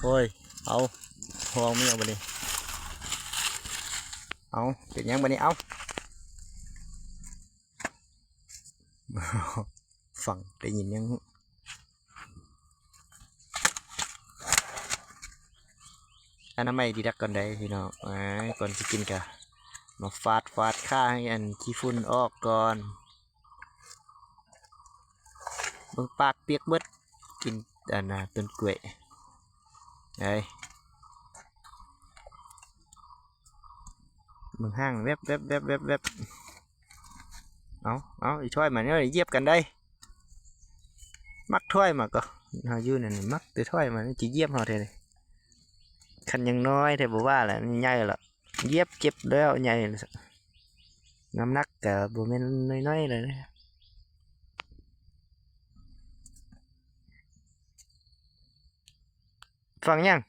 ໂອ້ຍ ເອົາ ຫ້ອງມັນຫຍັງບາດນີ້ ເອົາ ເປັນຫຍັງບາດນີ້ ເອົາ ຟັງໄດ້ຍິນຫຍັງ ອະນາໄມດີດັກກ່ອນໄດ໋ພີ່ນ້ອງ ເອີຍ ກ່ອນຊິກິນກະມາຟາດຟາດຂ້າໃຫ້ອັນຂີ້ຝຸ່ນອອກກ່ອນ ເບິ່ງປາກປຽກເບິດ ກິນອັນນ່າຕົ້ນກ້ວຍ ໄດ້ ເບິ່ງຮ່າງແວັບໆໆໆ ເອົາ ເອົາ ອີຖອຍມາແນວນີ້ ຢຽບກັນໄດ໋ ມັກຖອຍມາກໍ ເຮົາຢູ່ນັ້ນມັກແຕ່ຖອຍມາ ຊິຢຽບເຮົາແທ້ນີ້ ຄັນຍັງນ້ອຍແທ້ບໍ່ວ່າແຫຼະ ມັນໃຫຍ່ແລ້ວ ຢຽບເຈັບແລ້ວ ໃຫຍ່ ນ້ຳໜັກກໍບໍ່ແມ່ນນ້ອຍໆເລີຍ ຟັງຫຍັງ?